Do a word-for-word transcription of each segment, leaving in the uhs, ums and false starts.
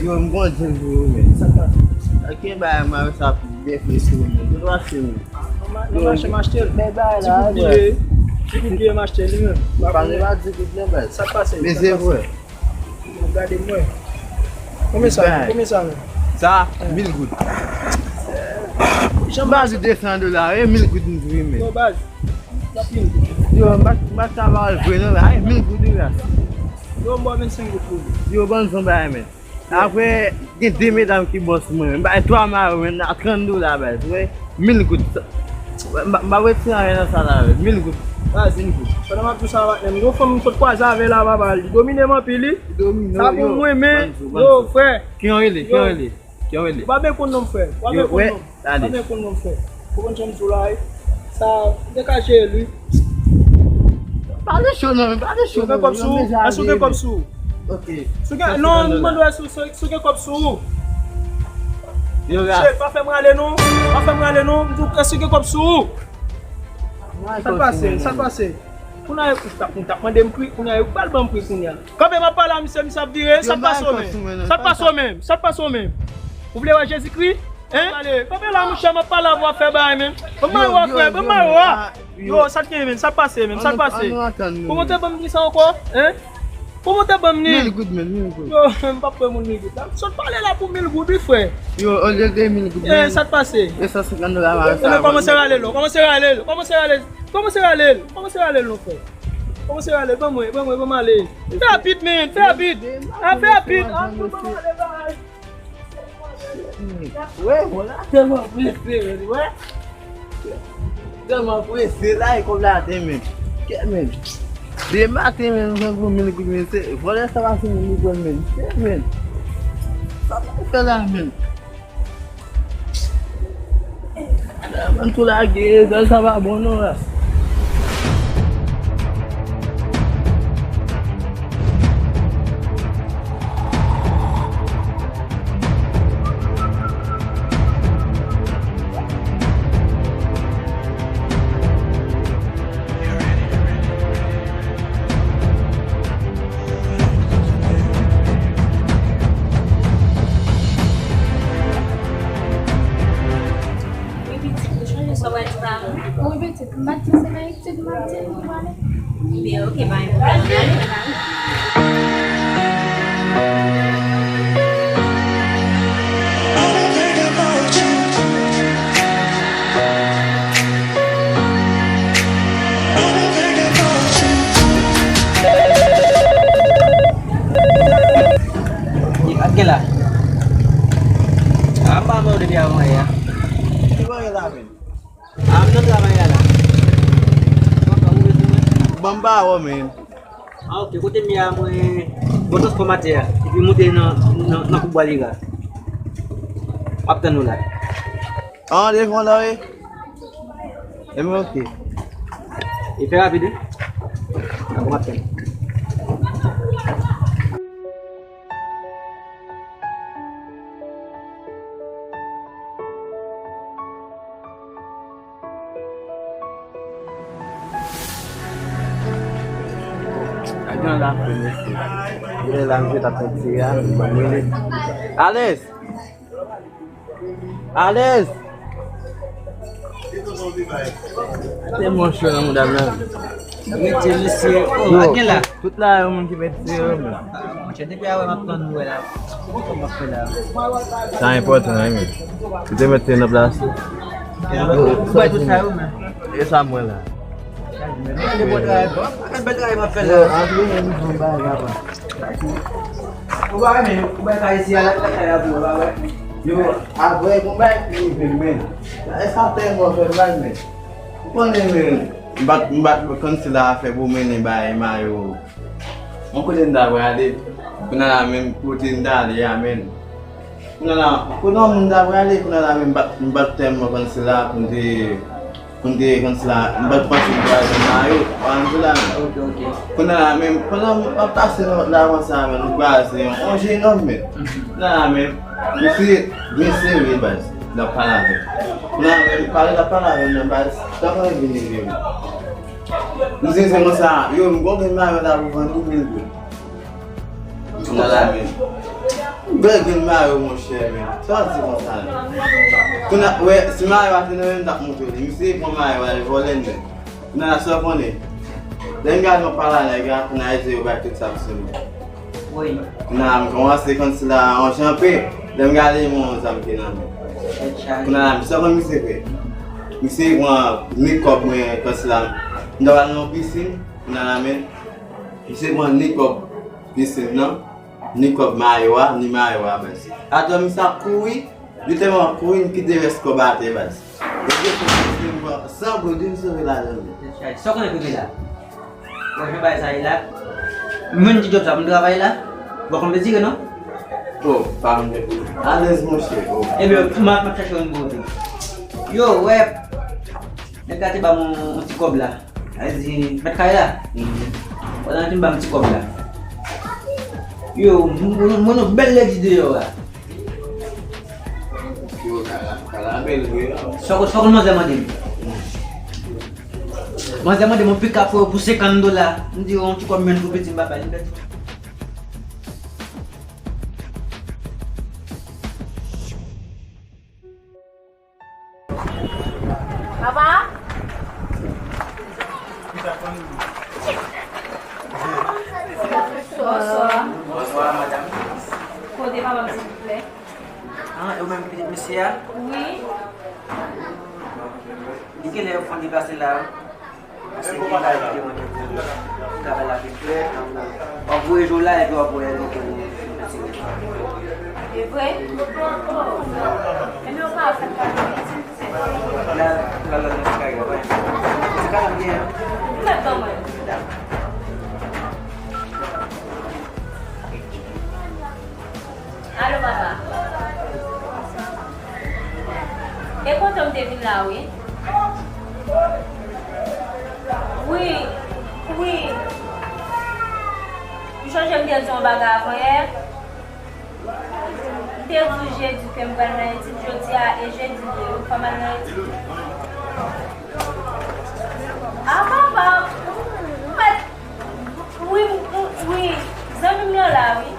Yo, m gon dil pou ou, men. Sa k pase? Ak yon bagay, m wè sa ap byen fre sou ou, men. Kote w achte, men? Nan mache m achte l. Men bagay la, ti kout byen, ti kout byen m achte li, men. Pa di ti kout byen, baz. Sa k pase? Men se vre. Gade mwen. Konbyen sa? Konbyen sa, men? Sa, mil goud. Jan m ba di desan dola, e mil goud m di, men. Yo, baz. Yo, m pa, m pa travay vre non, la, e mil goud wi la. Yo, m ba w vennsenk goud pou li. Yo, ban m zon bagay, men. Apre, gen de medam ki bòs mwen, men. M bay twa mari, men, a trant dola, baz, wi. Mil goud. M pa, m pa retire anyen nan sa la, wi. Mil goud. Baz, mil goud. Pandan m ap di w sa, patnè m, gon fanm m sot kwaze avè l la, papa, li domine m anpil, wi. Li domine w, yo. Sa pou mwen, men, yo, frè. Ki yon rele, ki yon rele. Ki yon rele. Ou pa byen konn non m, frè. Ou pa byen konn non m. Yo, wè. Gade. Mwen konn non m fè. Ou konn jan m di w la, wi. Sa, m te ka jere l, wi. Pale cho non, men pale cho non. Ou gen kòb sou ou? Èske ou gen kòb sou ou? Ok. Si w gen, non, m mande w èske ou, si w gen kòb sou ou? Yo, Raf. Che, pa fè m rale non. Pa fè m rale non. M di w, èske ou gen kòb sou ou? Sa k pase? Sa k pase? Kounye a, ou t ap, ou t ap mande m pri, kounye a, ou pral ban m pri kounye a. Kanpe, m ap pale a misye, misye ap vire. Sa k pase w menm? Sa k pase w menm? Sa k pase w menm? Ou vle wè Jezikri? Hein? Ale, kanpe la, monchè, m ap pale avè w, ap fè bagay, men. Ban m mayo a, frè, ban m mayo a. Yo, sa k gen, men? Sa k pase, men? Sa k pase? Kòman w te ban m li sa ankò? Hein? Kòman w te ban m li? Mil goud, men, mil goud. Yo, m p ap pran moun mil goud la. M sot pale la pou mil goud, wi, frè. Yo, olye de mil goud, men. Eh, sa k pase? De san senkant dola, m a sa. Kòmanse rale l non, kòmanse rale l, kòmanse rale l. Kòmanse rale l, kòmanse rale l non, frè. Kòmanse rale l, ban mwen, ban mwen, ban m ale. Fè rapid, men, fè rapid. Ah, fè rapid. Ah, ban m ale, bay. Wè, vòlè a tèlman prese, men, wè. Tèlman prese, la, e kòb la demen. Kè, men. Demen maten, men, nou jwenn pou mil goud, men, se vòlè sa pa se moun li pran, men. Kè, men. Sa pa fè la, men. Mwen tou lage, sa, sa pa bon non la. Wi, pitit, ou chonje sa w al travay? Wi, pitit, m pa t di se nan etid m ap di nou prale. Ebyen, oke, pa gen pwoblèm, n ale. Ak gen la. A, m pa wè w depi avan yè a. Ki bagay la menm? A, m nan travay la, la. Ban m ba w, men. A, oke, kote m ye a, mwen, bò transfòmatè a. Epi moute nan, nan, nan koubwa li la. M ap tann ou la. An devan la, wi. Ebyen, oke. E fè rapid, wi. Dakò, m ap tann. Ajan la fè mesye. Lè la misye t ap fè tire a, m ban m rele. Alèz! Alèz! Tèlman cho nan mouda m nan. Mete mesye, oh, yo, ak gen la. Tout la, yon moun ki mete yo, men. Monchè, depi a wè m ap tann ou wè la. Kòman w ap fè la? Sa enpòtan, wi, men. Ou te mete nan plas ou. Ou bay tout sa yo, men. E sa mwen la. Gade, men, gade bèl travay, bon. Gade bèl travay m ap fè la. Yo, antre, men, nou fè yon bagay, papa. Ou pa wè, men, ou bay kay isi a, la, la, kay la, pou ou pa wè. Yo, apre, yon bagay ki rive, men. E sa tèlman fè m mal, men. Ou konnen, men, m bat, m bat kòm si la fè pou mennen bagay mayo. Mwen kote m ta prale, kounye a la menm kote m ta ale a menm. Kounye a la, kote yon moun ta prale, kounye a la menm m pa t, m pa t tèlman konn sila pou m te, pou m te konn sila, m pa t panse m te al jwenn mayo, pa konn sila menm. Ok, ok. Kounye a la menm, pandan m ap pase nan lòt lavan sa menm, m kwaze yon, yon jenòm menm. Kounye a la menm, misye byen serye baz, l ap pale avè m. Kounye a la menm, pale l ap pale avè m nan baz, tankou l vin rive menm. M di se konsa, yo, m gon gen mayo la pou vann li mil goud. Nan la men. Bèl grenn mayo, monchè, men. Sa w di konsa, men? Kounye a, wè, si mayo a te nan men m, m t ap montre w li. Misye pran mayo a, li vòlè l, men. Kounye a, sa w konnen? Lè m gade yon pala nèg la, kounye a, li di yo bay tout sa m sou mwen. Wi. Kounye a, m kòmanse konn sila an janpe. Lè m gade, yon zam te nan men. Tèt chaje. Kounye a, sa w konn misye fè? Misye pran ni kòb mwen, konn sila, m ta pral nan yon pisin, kounye a, men. Misye pran ni kòb pisin nan, ni kòb mayo a, ni mayo a, baz. Atò misye ap kouri, li tèlman ap kouri, m kite rès kòb atè, baz. Epi misye pran san goud, li sove ladan li. Sa w konnen prive la? Wè jan bagay sa ye la? Menm ti djòb sa, m travay la. Bon, konn mezire non? Oh, pa m. Alèz, monchè. Oh. Ebyen, m ap chache yon gwo tou. Yo, wè. Nèg la te ba m yon ti kòb la. Sa vle di, mèt kay la. Pandan l te ba m ti kòb la. Yo, m, m, m, m, bèl lèdi deyò a. Yo, kala, kala bèl vre, non? Sa w, sa w konn manzè mande m? Manzè mande m yon pikap pou, pou senkant dola. M di yo, yon ti kòb m jwenn pou piti m pa bay li bèt. Papa? Bonswa. Bonswa, madanm. Kote papa m, silvouplè? Ah, e ou menm pitit mesye a? Wi. Di kilè yo fon deplase la? Paske gen bagay ki te manke pou travay la te fèt, w ap voye jou la epi w ap voye l pou. E vre? Oh, non. Ebyen, ou pa fè kado itil. La, la, la, la, se kado, wi. Se kado m gen an. Ou mèt ban mwen. Dakò. Alo, papa. E kontan m te vin la, wi. Wi, wi. M chonje m te di w yon bagay avanyè. M te di w jedi ke m pral nan etid jodi a, e jedi li ye, wi, fò m al nan etid. A, papa, m mèt, wi, m, wi, zanmi m lan la, wi.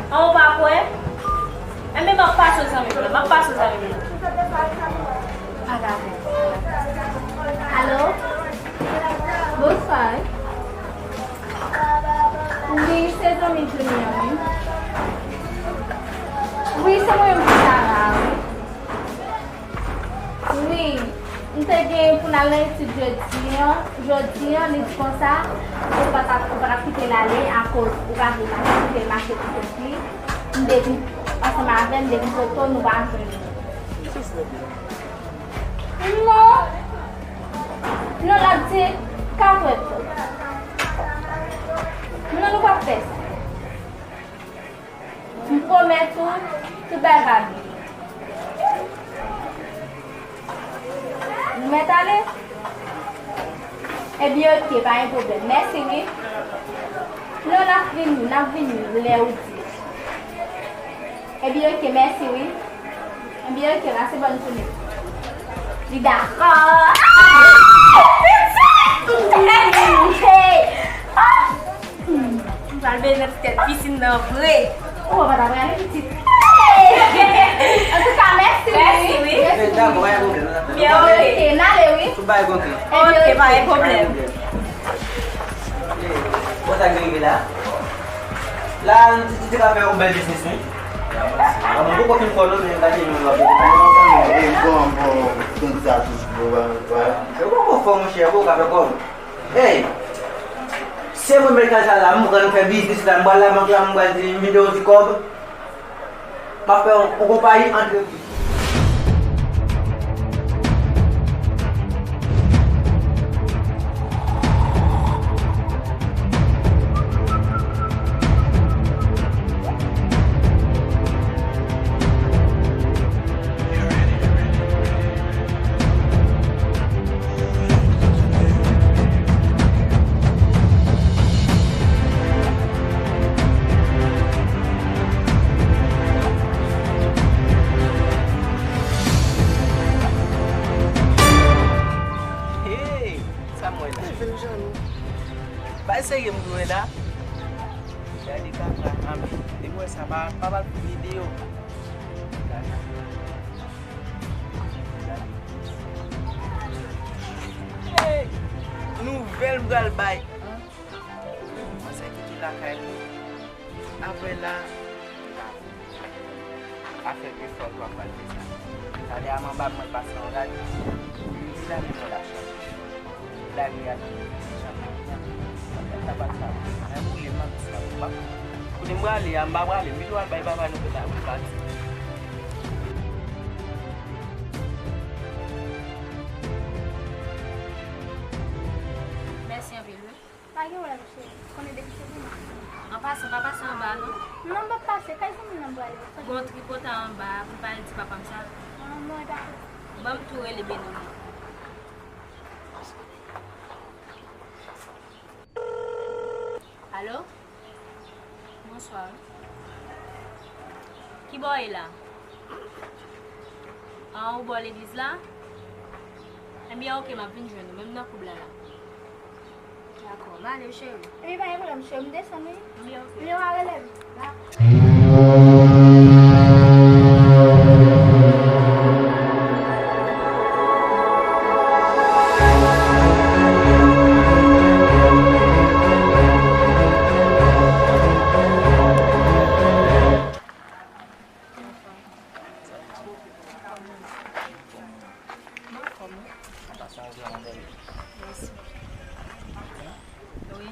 An, ou pa kwè? Enben, m ap pase w zanmi m lan. M ap pase w zanmi m lan. Pa grave. Alo? Bonswa. Wi, se zanmi Junior, wi. Wi, se mwen menm ki Sara, wi. Wi, m te gen pou n al nan etid jodi an. Jodi an, li di konsa, ou pa t ap, ou pa t ap kite l ale akoz ou pa vle mache, kite l mache pou kont li. M te vin ansanm avè l, m te vin kote w, nou pa jwenn li. Non. Non, l ap di katrèt. Non, nou p ap fè sa. M pwomèt ou, tout bagay va byen. Nou mèt ale? Ebyen, oke, pa gen pwoblèm. Mèsi, wi. Non, n ap vini, n ap vini lè ou di. Ebyen, oke, mèsi, wi. Ebyen, oke, pase bòn jounen. Li dakò. Ah! Pitit! Ah! M pral benyen nan ti tèt pisin nan vre. Ou pa ta prale pitit. Antouka, mèsi, wi. Mèsi, wi. Mèsi, wi. Dakò, pa gen pwoblèm. Byen, oke. Oke, n ale, wi. Tout bagay kontan. Ebyen, oke, pa gen pwoblèm. Bon, sa k rive la? La, nou ti, ti, ti ka fè yon bèl biznis, wi. Bon, mwen poko fin fò non, men gade nou la. Bon, bon, bon, konn sa tou, bon, bon, bon. Yo poko fò, monchè, yo poko ka fè kòb. Hey! Se mwen mèt kay sa la, m pral fè biznis la, m pral labank la, m pral di, m vin yon ti kòb. M ap fè yon, yon konpayi antre. Hey, sa m wè la? Bay serye m dwe la. Gade kaka, anben. Sa pa, pa, pa videyo. Hey! Nouvèl m pral bay. Mwen se kite lakay li. Apre la, pa fè efò pou w ap pral fè sa. Talè a m anba, mwen pase yon rad. Li lage mwen la chanje. Li lage a nan chanm nan. Mwen fè sa pa sa. Mwen boule m ap di sa. Kote m prale a, m pa prale. M vin al bay papa nou kòb la pou l pati. Mèsi anpil, wi. Pa gen pwoblèm, cheri. Konnen depi se pou mwen. An pasan, pa pase anba, non. Non, m p ap pase. Kay zanmi m nan m prale. Gon tripotay anba, pou l pa al di papa m sa. An, non, e pa fèt. Ban m tou rele Beno. Alo? Bonswa. Kibò w ye la? An, ou bò legliz la? Ebyen, oke, m ap vin jwenn ou, menm nan koub la la. Dakò, m ale wi, cheri. Ebyen, pa gen pwoblèm, cheri, m desann wi. Ebyen, oke. Lè w a rele m. Dakò. Mwen anfòm wi. Mèsi. Wi.